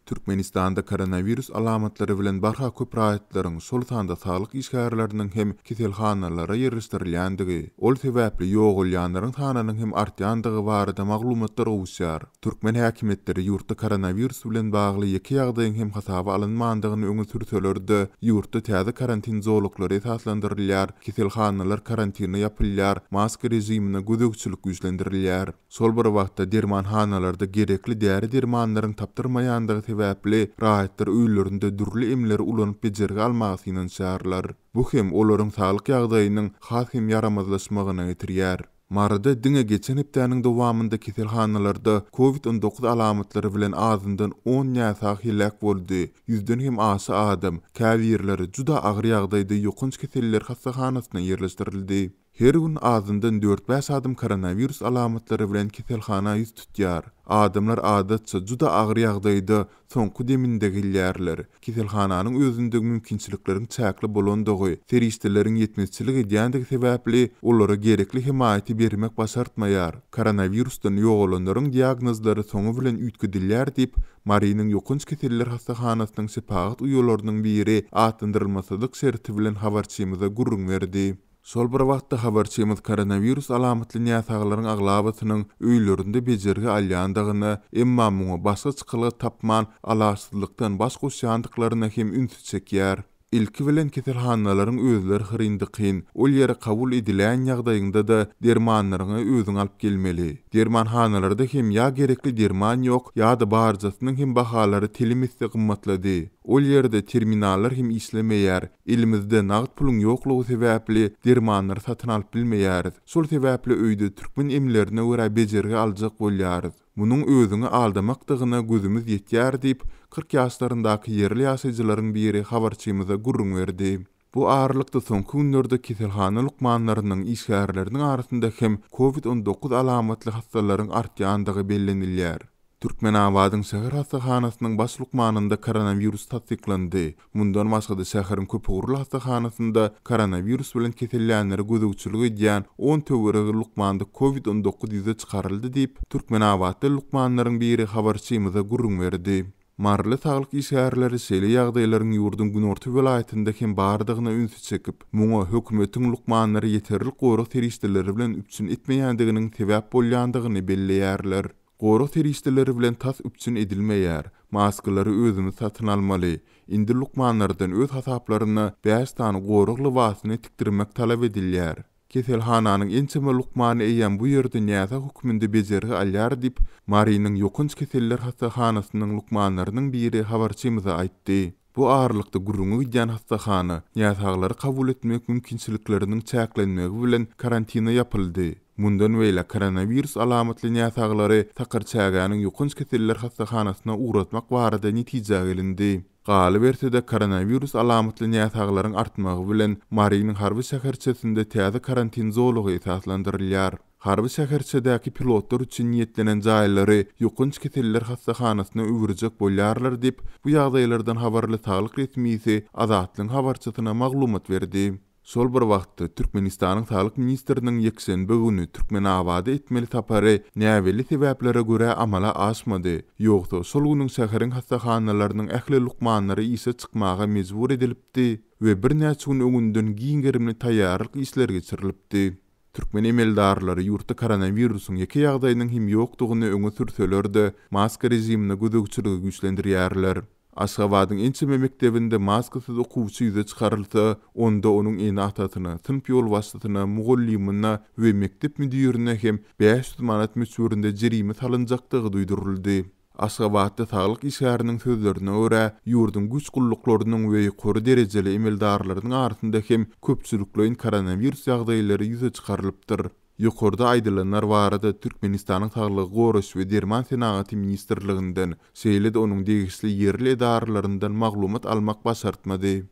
Türkmenistanda koronawirus alamatlary bilen barha köp raýatlaryň, şol sanda saglyk işgärleriniň hem keselhanalara ýerleşdirilýändigi, ol sebäpli ýogalýanlaryň sanynyň hem artýandygy barada maglumatlar gowuşýar. Türkmen häkimiýetleri ýurtda koronawirus bilen bagly ýeke ýagdaýyň hem hasaba alynmandygyny öňe sürseler-de, ýurtda täze karantin zolaklary esaslandyrylýar, keselhanalar karantine ýapylýar, maska režimine gözegçilik güýçlendirilýär. Şol bir wagtda, dermanhanalarda gerekli däri-dermanlaryň tapdyrmaýandygy sebäpli, raýatlar öýlerinde dürli emleri ulanyp bejergi almaga synanyşýarlar. Bu hem olaryň saglyk ýagdaýynyň has hem ýaramazlaşmagyna getirýär. Maryda diňe geçen hepdäniň dowamynda keselhanalarda Covid 19 alamatlary bilen azyndan on näsag heläk boldy, ýüzden hem aşa adam, käbirleri juda agyr ýagdaýda ýokanç keseller hassahanasyna ýerleşdirildi. Her gün azyndan dört-bäş adam koronawirus alamatlary bilen keselhana ýüz tutýar. Adamlar adatça juda agyr ýagdaýda, soňky deminde gelýärler. Keselhananyň özünde mümkinçilikleriň çäkli bolandygy, serişdeleriň ýetmezçilik edýändigi sebäpli, olara gerekli hemaýaty bermek başartmaýar. Koronawirusdan ýogalanlaryň diagnozlary soňy bilen üýtgedilýär diýip, Marynyň ýokanç keseller hassahanasynyň şepagat uýalarynyň biri atlandyrylmasyzlyk şerti bilen habarçymyza gürrüň berdi. Şol bir wagtda, habarçymyz koronawirus alamatly näsaglaryň aglabasynyň öýlerinde bejergi alýandygyna, emma muňa başga çykalga tapman, alaçsyzlykdan baş goşýandyklaryna hem ünsi çekýär. Ilki bilen keselhanalaryň özleri hyryn-dykyn, ol ýere kabul ediläýen ýagdaýyňda-da dermanlaryňy özüň alyp gelmeli. Dermanhanalarda hem ýa gerekli derman ýok, ýa-da barjasynyň hem bahalary telim esse gymmatlady. Ol ýerde terminallar hem işlemeýär, Elimizde nagt puluň ýoklugy sebäpli dermanlary satyn alyp bilmeýäris. Şol sebäpli öýde türkmen emlerine görä bejergi aljak bolýarys. Munuň özüňi aldamakdygyna gözümiz ýetýär diýip, 40 ýaşlaryndaky ýerli ýaşaýjylaryň biri habarçymyza gürrüň berdi. Bu aralykda soňky günlerde keselhana lukmanlarynyň, işgärleriniň arasynda hem Covid 19 alamatly hassalaryň artýandygy bellenilýär. Türkmenabadyň şäher hassahanasynyň baş lukmanynda koronawirus tassyklandy. Mundan başga-da şäheriň köpugurly hassahanasynda koronawirus bilen kesellänlere gözegçilik edýän on töweregi lukmanda Covid 19 ýüze çykaryldy diýip, türkmenabatly lukmanlaryň biri habarçymyza gürrüň berdi. Maryly saglyk işgärleri şeýle ýagdaýlaryň ýurduň günorta welaýatynda hem bardygyna ünsi çekip, muňa hökümetiň lukmanlary ýeterlik gorag serişdeleri bilen üpjün etmeýändiginiň sebäp bolýandygyny belleýärler. Gorag serişdeleri bilen tas üpjün edilmeýär. Maskalary özümiz satyn almaly. Indi lukmanlardan öz hasaplaryna bäş sany gorag lybasyny tikdirmek talap edilýär. Keselhananyň ençeme lukmany eýýäm bu ýerde näsag hökmünde bejergi alýar diýip, Marynyň ýokanç keseller hassahanasynyň lukmanlarynyň biri habarçymyza aýtdy. Bu aralykda gürrüňi gidýän hassahana, näsaglary kabul etmek mümkinçilikleriniň çäklenmegi bilen karantine ýapyldy. Mundan beýläk koronawirus alamatly näsaglary Sakarçägäniň ýokanç keseller hassahanasyna ugratmak barada netijä gelindi. Galyberse-de, koronawirus alamatly näsaglaryň artmagy bilen Marynyň harby şäherçesinde täze karantin zolagy esaslandyrylýar. Harby şäherçedäki pilotlar üçin niýetlenen jaýlary ýokanç keseller hassahanasyna öwürjek bolýarlar diýip, bu ýagdaýlardan habarly saglyk resmisi Azatlygyň habarçysyna maglumat berdi. Şol bir wagtda, Türkmenistanyň saglyk ministriniň ýekşenbe güni Türkmenabada etmeli sapary näbelli sebäplere görä amala aşmady. Ýogsa, şol günüň şäheriň hassahanalarynyň ähli lukmanlary işe çykmaga mejbur edilipdi we birnäçe gün öňünden giň gerimli taýýarlyk işleri geçirilipdi. Türkmen emeldarlary ýurtda koronawirusyň ýeke ýagdaýynyň hem ýokdugyny öňe sürseler-de, maska režimine gözegçiligi güýçlendirýärler. Aşgabadyň ençeme mekdebinde maskasyz okuwçy ýüze çykarylsa, onda onuň ene-atasyna, synp ýolbaşçysyna, mugallymyna we mekdep müdirine hem 500 manat möçberinde jerime salynjakdygy duýduryldy. Aşgabatda saglyk işgäriniň sözlerine görä, ýurduň güýç gulluklarynyň we ýokary derejeli emeldarlarynyň arasynda hem köpçülikleýin koronawirus ýagdaýlary ýüze çykarylypdyr. Ýokarda aýdylanlar barada Türkmenistanyň Saglygy goraýyş we derman senagaty ministrliginden, şeýle-de onuň degişli ýerli edaralaryndan maglumat almak başartmady.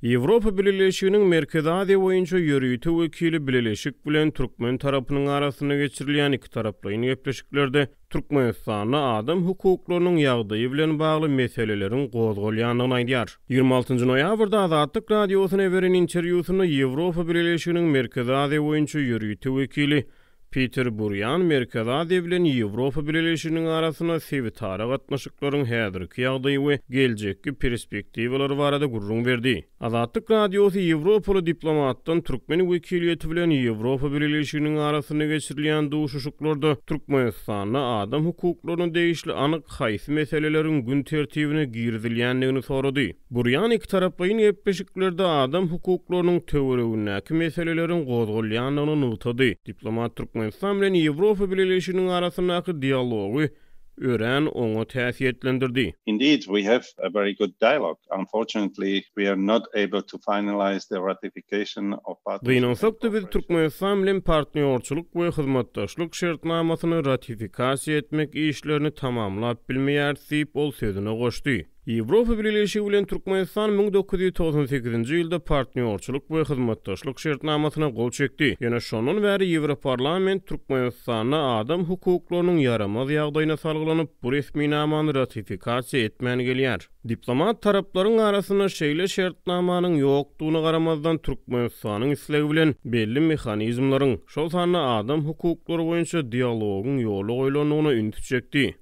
Ýewropa Bileleşiginiň Merkezi Aziýa boýunça ýörite wekili Bileleşik bilen türkmen tarapynyň arasynda geçirilýän ikitaraplaýyn gepleşiklerde Türkmenistanda adam hukuklarynyň ýagdaýy bilen bagly meseleleriň gozgalýandygyny aýdýar. 26 noýabrda Azatlyk Radiosyna beren interwýusynda Ýewropa Bileleşiginiň Merkezi Aziýa boýunça ýörite wekili. Peter Burýan Merkezi Aziýa bilen Ýewropa Bileleşiginiň arasynda sebitara gatnaşyklaryň häzirki ýagdaýy we geljekki perspektiwalary barada gürrüň berdi. Azatlyk Radiosy ýewropaly diplomatdan türkmen wekiliýeti bilen Ýewropa Bileleşiginiň arasynda geçirilýän duşuşyklarda Türkmenistanda adam hukuklaryna degişli anyk haýsy meseleleriň gün tertibine girizilýändigini sorady. Burýan ikitaraplaýyn gepleşiklerde adam hukuklarynyň töweregindäki meseleleriň gozgalýandygyny nygtady. Diplomat Türkmenistan bilen Ýewropa Bileleşiginiň arasyndaky dialogy örän oňat häsiýetlendirdi. Indeed, we have a very good dialogue. Unfortunately, we are not able to finalize the ratification of partnership and Gynansak-da, biz Türkmenistan bilen Partnýorçylyk we hyzmatdaşlyk şertnamasyny ratifikasiýa etmek işlerini tamamlap bilmeýäris diýip, ol sözüne goşdy. Ýewropa Bileleşigi bilen Türkmenistan 1998-nji ýylda Partnýorçylyk we hyzmatdaşlyk şertnamasyna gol çekdi. Ýöne şondan bäri Ýewroparlament Türkmenistanda adam hukuklarynyň ýaramaz ýagdaýyna salgylanyp, bu resminamany ratifikasiýa etmän gelýär. Diplomat taraplaryň arasynda şeýle şertnamanyň ýokdugyna garamazdan, Türkmenistanyň islegi bilen belli mehanizmleriň, şol sanda adam hukuklary boýunça dialogyň ýola goýlandygyna ünsi çekdi.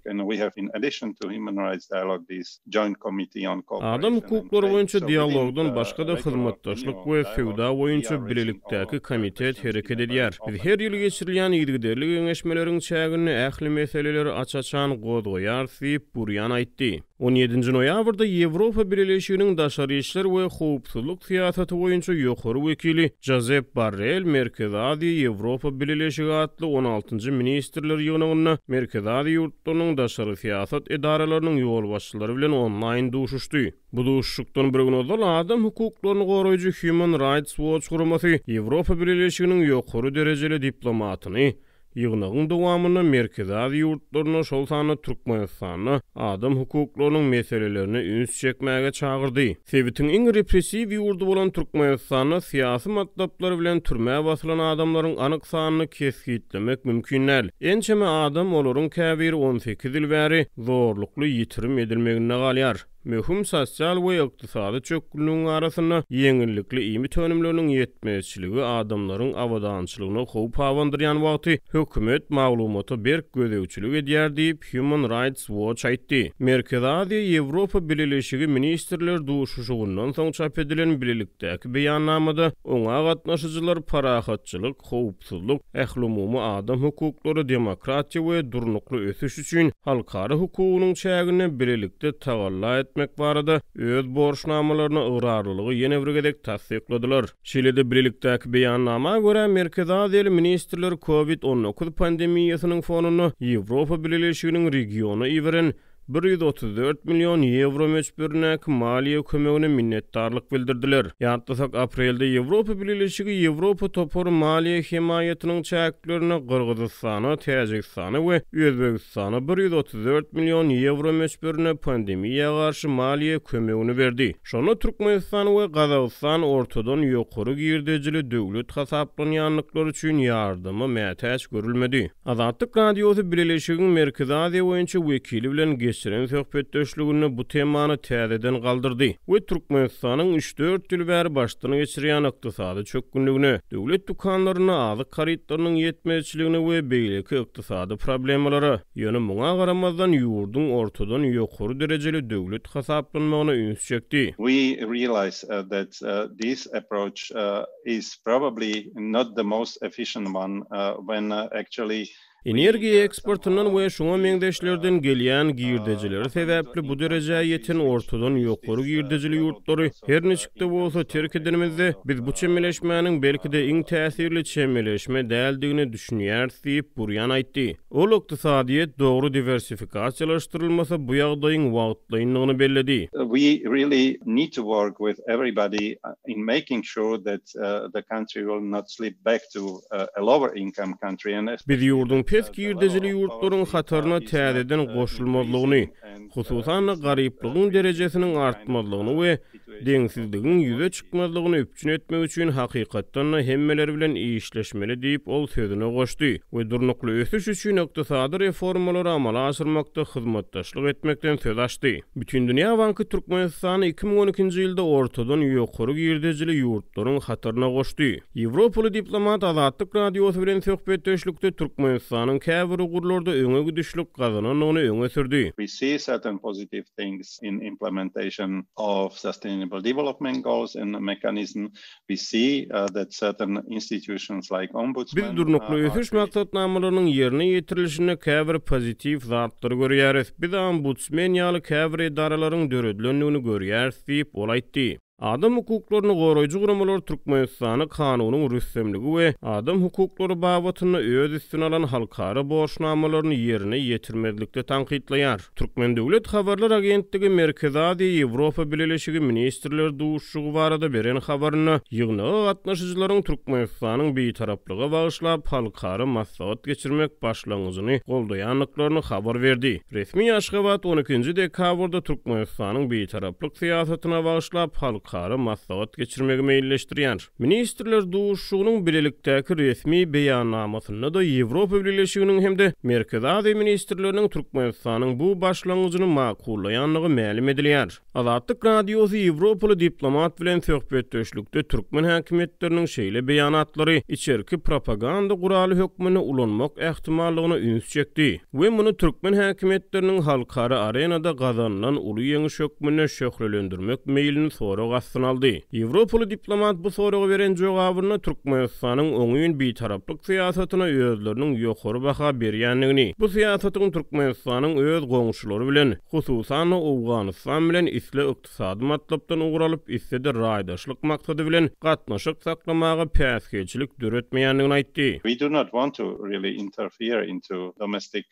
Adam hukuklary boýunça dialogdan başga-da hyzmatdaşlyk we söwda boýunça bilelikdäki komitet hereket edýär. Biz her ýyl geçirilýän yzygiderli geňeşmeleriň çäginde ähli meseleleri aç-açan gozgaýarys diýip, Burýan aýtdy. On ýedinji noýabrda Ýewropa Bileleşiginiň daşary işler we howpsuzlyk syýasaty boýunça ýokary wekili Jozep Borrel Merkezi Aziýa, Ýewropa Bileleşigi atly on altynjy ministrler ýygnagynda Merkezi Aziýa ýurtlarynyň daşary syýasat edaralarynyň ýolbaşçylary bilen onlaýn duşuşdy. Bu duşuşykdan bir gün ozal adam hukuklaryny goraýjy Human Rights Watch guramasy Ýewropa Bileleşiginiň ýokary derejeli diplomatyny Ýygnagyň dowamynda Merkezi Aziýa ýurtlarynda, şol sanda Türkmenistanda adam hukuklarynyň meselelerine üns çekmäge çagyrdy. Sebitiň iň repressiw ýurdy bolan Türkmenistanda syýasy matlaplar bilen türmä basylan adamlaryň anyk sanyny kesgitlemek mümkin däl. Ençeme adam, olaryň käbiri 18 ýyl bäri zorlukly ýitirim edilmeginde galýar. Möhüm sosial we ykdysady çökgünligiň arasynda ýeňillikli iýmit önümleriniň ýetmezçiligi adamlaryň abadançylygyna howp abandyrýan wagty hökümet maglumata berk gözegçilik edýär diýip, Human Rights Watch aýtdy. Merkezi Aziýa-Ýewropa Bileleşigi ministrler duşuşygyndan soň çap edilen bilelikdäki beýannamada oňa gatnaşyjylar parahatçylyk, howpsuzlyk, ählumumy adam hukuklary, demokratiýa we durnukly ösüş üçin halkara hukugynyň çäginde bilelikde tagalla etmek barada öz borçnamalaryna ygrarlylygy ýene bir gezek tassykladylar. Şeýle-de bilelikdäki beýannama görä, Merkezi Aziýaly ministrler Covid 19 pandemiýasynyň fonunda Ýewropa Bileleşiginiň regiona iberen 134 million ýewro möçberindäki maliýe kömegine minnetdarlyk bildirdiler. Ýatlasak, aprelde Ýewropa Bileleşigi Ýewropa Topary maliýe hemaýatynyň çäklerinde Gyrgyzystana, Täjigistana we Özbegistana 134 million ýewro möçberinde pandemiýa garşy maliýe kömegini berdi. Şonda Türkmenistan we Gazagystan ortadan ýokary girdejili döwlet hasaplanýandyklary üçin ýardama mätäç görülmedi. Azatlyk Radiosy Bileleşigiň Merkezi Aziýa boýunça wekili bilen geçiren söhbetdeşliginde bu temany täzeden galdyrdy we Türkmenistanyň üç-dört ýyl bäri başdan geçirýän ykdysady çökgünligine, döwlet dükanlarynda azyk harytlarynyň ýetmezçiligine we beýleki ykdysady problemalara, ýöne muňa garamazdan ýurduň ortadan ýokary derejeli döwlet hasaplanmagyna üns çekdi. We realize that this approach is probably not the most efficient one when actually Energiýa eksportyndan we şuňa meňzeşlerden gelýän girdejileri sebäpli bu derejä ýeten ortadan ýokary girdejili ýurtlary her niçik-de bolsa terk edenimizde, biz bu çemeleşmäniň belki-de iň täsirli çemeleşme däldigine düşünýäris diýip, Burýan aýtdy. Ol ykdysadyýet dogry diwersifikasiýalaşdyrylmasa, bu ýagdaýyň wagtlaýyndygyny belledi. We really need to work with everybody in making sure that the country will not slip back to a lower income country and Biz ýurduň pes girdejili ýurtlaryň hataryna täzeden goşulmazlygyny, hususan-da, garyplygyň derejesiniň artmazlygyny we. Deňsizligiň ýüze çykmazlygyny üpjün etmek üçin hakykatdan-da hemmeler bilen işleşmeli diýip, ol sözüne goşdy we durnukly ösüş üçin ykdysady reformalary amala aşyrmakda hyzmatdaşlyk etmekden söz açdy. Bütindünýä banky Türkmenistany 2012-nji ýylda ortadan ýokary girdejili ýurtlaryň hataryna goşdy. Ýewropaly diplomat Azatlyk Radiosy bilen söhbetdeşlikde Türkmenistanyň käbir ugurlarda öňe gidişlik gazanandygyny öňe sürdi. We see certain positive things in implementation of Sustainable Development Goals and mechanism. We see that certain institutions like Ombudsman Biz Durnukly ösüş maksatnamalarynyň ýerine ýetirilişinde käbir pozitiw zatlary görýäris. Biz Ombudsmen ýaly käbir edaralaryň döredilendigini görýäris diýip, ol aýtdy. Adam hukuklaryny goraýjy guramalar Türkmenistany kanunyň rüstemligi we adam hukuklary babatynda öz üstüne alan halkara borçnamalaryny ýerine ýetirmezlikde tankytlaýar. Türkmen döwlet habarlar agentligi Merkezi Aziýa-Ýewropa Bileleşigi ministrler duşuşygy barada beren habarynda ýygnaga gatnaşyjylaryň Türkmenistanyň Bitaraplyga bagyşlap halkara maslahat geçirmek başlangyjyny goldaýandyklaryny habar berdi. Resmi Aşgabat on ikinji dekabrda Türkmenistanyň Bitaraplyk syýasatyna bagyşlap halkara maslahat geçirmegi meýilleşdirýär. Ministrler duşuşygynyň bilelikdäki resmi beýannamasynda-da Ýewropa Bileleşiginiň hem-de Merkezi Aziýa ministrleriniň Türkmenistanyň bu başlangyjyny makullaýandygy mälim edilýär. Azatlyk Radiosy ýewropaly diplomat bilen söhbetdeşlikde türkmen häkimiýetleriniň şeýle beýanatlary içerki propaganda guraly hökmünde ulanmak ähtimallygyna üns çekdi we muny türkmen häkimiýetleriniň halkara arenada gazanylan uly ýeňiş hökmünde şöhlelendirmek meýlini sorag astyna aldy. Ýewropaly diplomat bu soraga beren jogabynda Türkmenistanyň oňyn bitaraplyk syýasatyna özleriniň ýokary baha berýändigini, bu syýasatyň Türkmenistanyň öz goňşulary bilen, hususan-da, Owganystan bilen isle ykdysady matlapdan ugur alyp, isle-de raýdaşlyk maksady bilen gatnaşyk saklamaga päsgelçilik döretmeýändigini aýtdy. We do not want to really interfere into domestic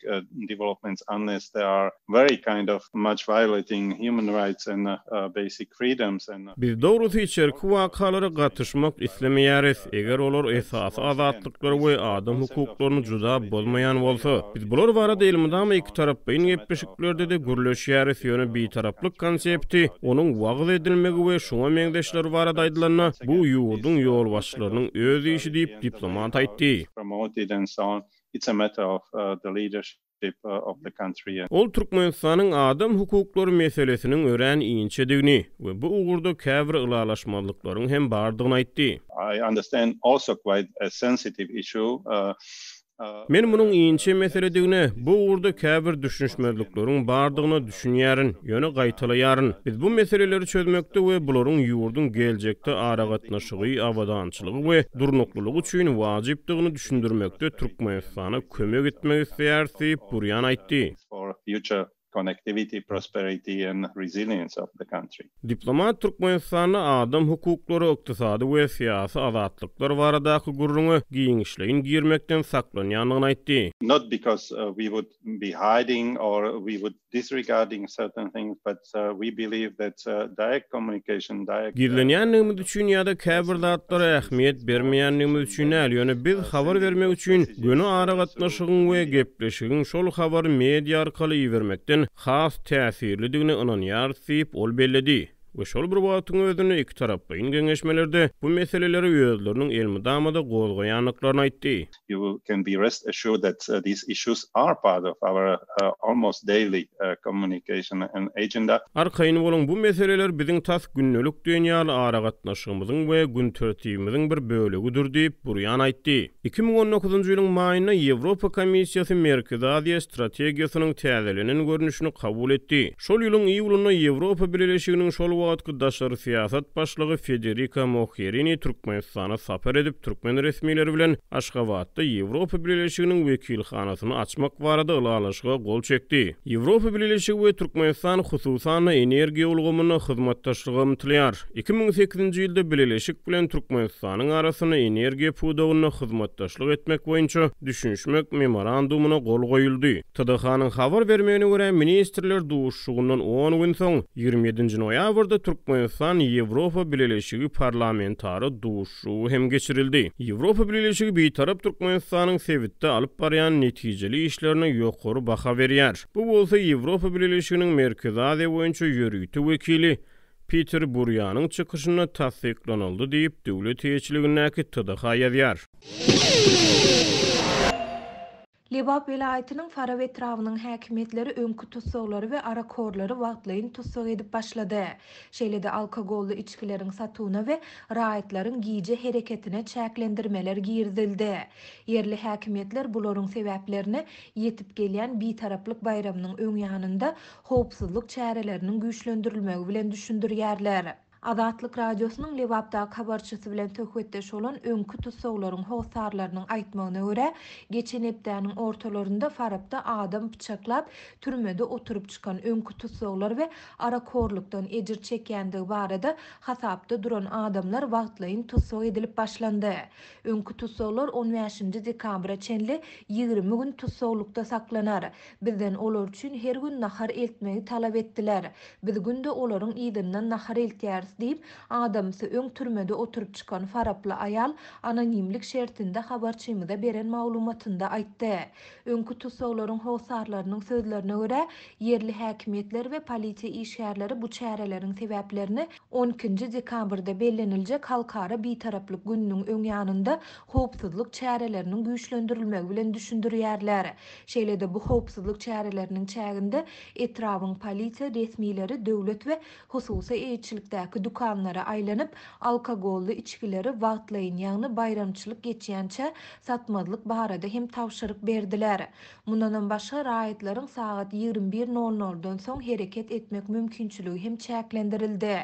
developments unless they are very kind of much violating human rights and basic freedoms and. Biz dogrusy içerki wakalara gatyşmak islemeýäris, eger olar esasy azatlyklary we adam hukuklaryny juda bozmaýan bolsa. Biz bular barada elmydama ikitaraplaýyn gepleşiklerde-de gürleşýäris, ýöne bitaraplyk konsepti, onuň wagyz edilmegi we şuňa meňzeşler barada aýdylanda, bu ýurduň ýolbaşçylarynyň öz işi diýip, diplomat aýtdy. Ol Türkmenistanyň adam hukuklary meselesiniň örän inçedigini we bu ugurda käbir ylalaşmazlyklaryň hem bardygyny aýtdy. Men munuň inçe meseledigine, bu ugurda käbir düşünişmezlikleriň bardygyna düşünýärin, ýöne gaýtalaýaryn, biz bu meseleleri çözmekde we bularyň ýurduň geljekde aragatnaşygy, abadançylygy we durnuklylygy üçin wajypdygyny düşündirmekde Türkmenistana kömek etmek isleýäris diýip, Burýan aýtdy. Diplomat Türkmenistanda adam hukuklary, ykdysady we syýasy azatlyklar baradaky gürrüňe giňişleýin girmekden saklanýandygyny aýtdy. Not because we would be hiding or we would disregarding certain things, but we believe that direct communication, direct. Gizlenýändigimiz üçin ýa-da käbir zatlara ähmiýet bermeýändigimiz üçin däl, ýöne biz habar bermek üçin göni aragatnaşygyň we gepleşigiň şol habary media arkaly ibermekden has täsirlidigine ynanýarys diýip, ol belledi we şol bir wagtyň özünde ikitaraplaýyn geňeşmelerde bu meseleleri özleriniň elmydama-da gozgaýandyklaryny aýtdy. You can be rest assured that these issues are part of our almost daily communication and agenda. Arkaýyn boluň, bu meseleler biziň tas gündelik diýen ýaly aragatnaşygymyzyň we gün tertibimiziň bir bölegidir diýip, Burýan aýtdy. 2019-njy ýylyň maýynda Ýewropa Komissiýasy Merkezi Aziýa strategiýasynyň täzelenen görnüşini kabul etdi. Şol ýylyň iýulynda Ýewropa Bileleşiginiň şol wagtky daşary syýasat başlygy Federika Mogherini Türkmenistana sapar edip, türkmen resmileri bilen Aşgabatda Ýewropa Bileleşiginiň wekilhanasyny açmak barada ylalaşyga gol çekdi. Ýewropa Bileleşigi we Türkmenistan hususan-da energiýa ulgamynda hyzmatdaşlyga ymtylýar. 2008-nji ýylda Bileleşik bilen Türkmenistanyň arasynda energiýa pudagynda hyzmatdaşlyk etmek boýunça düşünişmek Memorandumyna gol goýuldy. TDH-nyň habar bermegine görä, ministrler duşuşygyndan on gün soň, 27-nji noýabrda Türkmenistan-Ýewropa Bileleşigi parlamentara duşuşygy hem geçirildi. Ýewropa Bileleşigi Bitarap Türkmenistanyň sebitde alyp barýan netijeli işlerine ýokary baha berýär. Bu bolsa Ýewropa Bileleşiginiň Merkezi Aziýa boýunça ýörite wekili. Piter Burýanyň çykyşynda tassyklanyldy diýip, döwlet eýeçiligindäki TDH ýazýar. Lebap welaýatynyň Farap etrabynyň häkimiýetleri öňki tussaglary we arakhorlary wagtlaýyn tussag edip başlady. Şeýle-de alkogolly içgileriň satuwyna we raýatlaryň gije hereketine çäklendirmeler girizildi. Ýerli häkimiýetler bularyň sebäplerini ýetip gelýän Bitaraplyk baýramynyň öň ýanynda howpsuzlyk çäreleriniň güýçlendirilmegi bilen düşündirýärler. Azatlyk Radiosynyň Lebapdaky habarçysy bilen söhbetdeş bolan öňki tussaglaryň hossarlarynyň aýtmagyna görä, geçen hepdäniň ortalarynda Farapda adam pyçaklap, türmede oturyp çykan öňki tussaglar we arakhorlukdan ejir çekýändigi barada hasapda duran adamlar wagtlaýyn tussag edilip başlandy. Öňki tussaglar on bäşinji dekabra çenli 20 gün tussaglykda saklanar. Bizden olar üçin her gün nahar eltmegi talap etdiler. Biz günde olaryň yzyndan nahar eltýäris diýip, adamsy öň türmede oturyp çykan faraply aýal anonimlik şertinde habarçymyza beren maglumatynda aýtdy. Öňki tussaglaryň hossarlarynyň sözlerine görä, ýerli häkimiýetler we polisiýa işgärleri bu çäreleriň sebäplerini on ikinji dekabrda belleniljek Halkara Bitaraplyk gününiň öň ýanynda howpsuzlyk çäreleriniň güýçlendirilmegi bilen düşündirýärler. Şeýle-de bu howpsuzlyk çäreleriniň çäginde etrabyň polisiýa resmileri döwlet we hususy eýeçilikdäki dükanlara aýlanyp, alkogolly içgileri wagtlaýyn, ýagny baýramçylyk geçýänçä satmazlyk barada hem tabşyryk berdiler. Mundanam başga, raýatlaryň sagat 21 nol noldan soň hereket etmek mümkinçiligi hem çäklendirildi.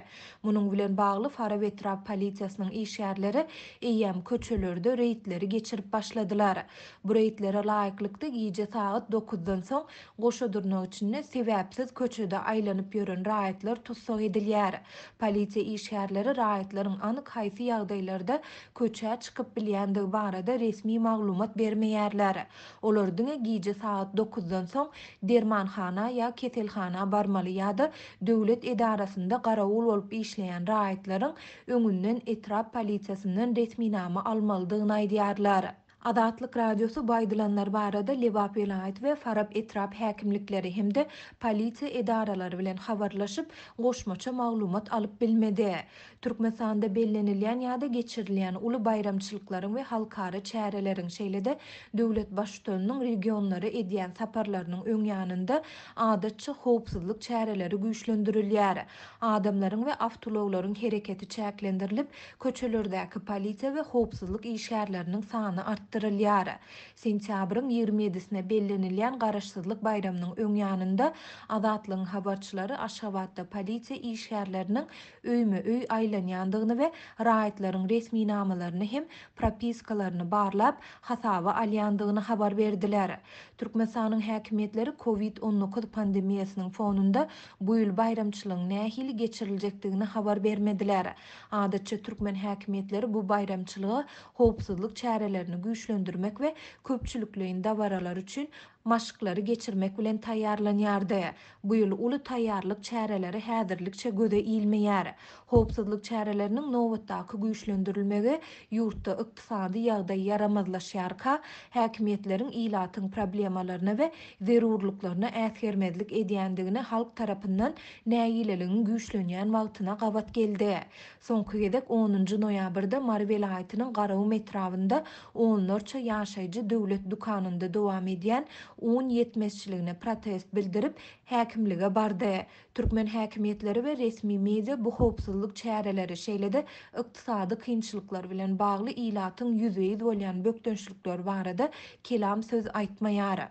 Munuň bilen bagly Farap etrap polisiýasynyň işgärleri eýýäm köçelerde reýdleri geçirip başladylar. Bu reýdlere laýyklykda, gije sagat dokuzdan soň goşa dyrnak içinde sebäpsiz köçede aýlanyp ýören raýatlar tussag edilýär. Polisiýa işgärleri raýatlaryň anyk haýsy ýagdaýlarda köçä çykyp bilýändigi barada resmi maglumat bermeýärler. Olar diňe gije sagat dokuzdan soň dermanhana ýa keselhana barmaly ýa-da döwlet edarasynda garawul bolup işleýän raýatlaryň öňünden etrap polisiýasyndan resminama almalydygyny aýdýarlar. Azatlyk Radiosy bu aýdylanlar barada Lebap welaýat we Farap etrap häkimlikleri hem-de polisiýa edaralary bilen habarlaşyp, goşmaça maglumat alyp bilmedi. Türkmenistanda bellenilýän ýa-da geçirilýän uly baýramçylyklaryň we halkara çäreleriň, şeýle-de döwlet Baştutanynyň regionlara edýän saparlarynyň öň ýanynda adatça howpsuzlyk çäreleri güýçlendirilýär. Adamlaryň we awtoulaglaryň hereketi çäklendirilip, köçelerdäki polisiýa we howpsuzlyk işgärleriniň sany artdyrylýar. Sentýabryň 27-sine bellenilýän Garaşsyzlyk baýramynyň öň ýanynda Azatlygyň habarçylary Aşgabatda polisiýa işgärleriniň öýme-öý aýlanýandygyny we raýatlaryň resminamalaryny hem propiskalaryny barlap, hasaba alýandygyny habar berdiler. Türkmenistanyň häkimiýetleri Covid 19 pandemiýasynyň fonunda bu ýyl baýramçylygyň nähili geçiriljekdigini habar bermediler. Adatça türkmen häkimiýetleri bu baýramçylyga howpsuzlyk çärelerini güýçlendirmek we köpçülikleýin dabaralar üçin maşklary geçirmek bilen taýýarlanýardy. Bu ýyl uly taýýarlyk çäreleri häzirlikçe göze ilmeýär. Howpsuzlyk çäreleriniň nobatdaky güýçlendirilmegi ýurtda ykdysady ýagdaý ýaramazlaşýarka, häkimiýetleriň ilatyň problemalaryna we zerurlyklaryna äsgermezlik edýändigine halk tarapyndan nägileligiň güýçlenýän wagtyna gabat geldi. Soňky gezek onunjy noýabrda Mary welaýatynyň Garagum etrabynda onlarça ýaşaýjy döwlet dükanynda dowam edýän un ýetmezçiligine protest bildirip, häkimlige bardy. Türkmen häkimiýetleri we resmi media bu howpsuzlyk çäreleri, şeýle-de ykdysady kynçylyklar bilen bagly ilatyň ýüzbe-ýüz bolýan bökdençlikleri barada kelam söz aýtmaýar.